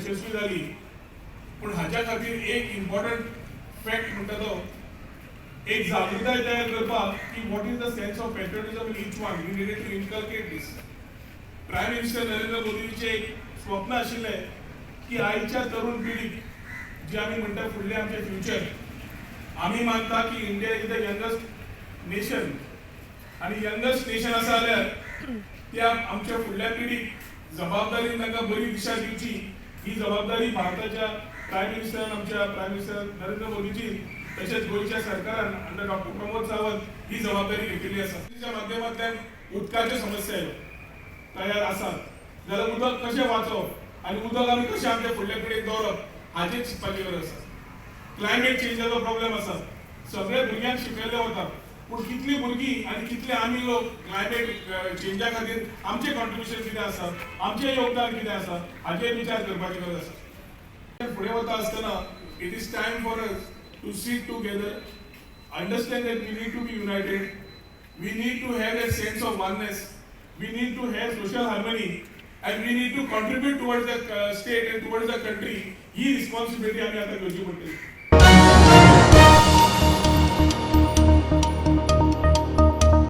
यशस्वी जाली. पूण हाज्या खातीर एक इम्पॉर्टंट फॅक्ट म्हणटा तो एक जागृताय तयार करपाक की what is the sense of patriotism in each one, we needed to inculcate this. Prime Minister Narendra मोदींचें एक स्वप्न आशिल्लें की आयच्या तरुण पिढीक, जी आमी म्हणटा फुडलें आमचें फ्युचर, आमी मानता की India is the youngest nation आनी यंगस्ट नेशन आसा जाल्यार त्या आमच्या फुडल्या पिढीक जबाबदारीन तांकां बरी दिशा दिवची, ही जबाबदारी भारताच्या प्रायम मिनिस्टरान, आमच्या प्रायम मिनिस्टर नरेंद्र मोदीजी, तशेंच गोंयच्या सरकारान अंडर डॉक्टर प्रमोद सावंत ही जबाबदारी घेतिल्ली आसा. तिच्या माध्यमांतल्यान उदकाच्यो समस्या तयार आसात जाल्यार उदक कशें वाचोवप आनी उदक आमी कशें आमच्या फुडल्या पिळगेक दवरप हाचेर चिंतपाची गरज आसा. क्लायमेट चेंजाचो प्रॉब्लेम आसा. सगळे भुरग्यांक शिकयल्ले वता, पूण कितली भुरगीं आनी कितले आमी लोक क्लायमेट चेंजा खातीर आमचें कॉन्ट्रिब्युशन कितें आसा, आमचें योगदान कितें आसा, हाचेर विचार करपाची गरज आसा. फुडें वता आसतना it is time for us to sit together, understand that we need to be united, we need to have a sense of oneness, we need to have social harmony, and we need to contribute towards the state and towards the country. He responsibility आमी आतां घेवची पडटली.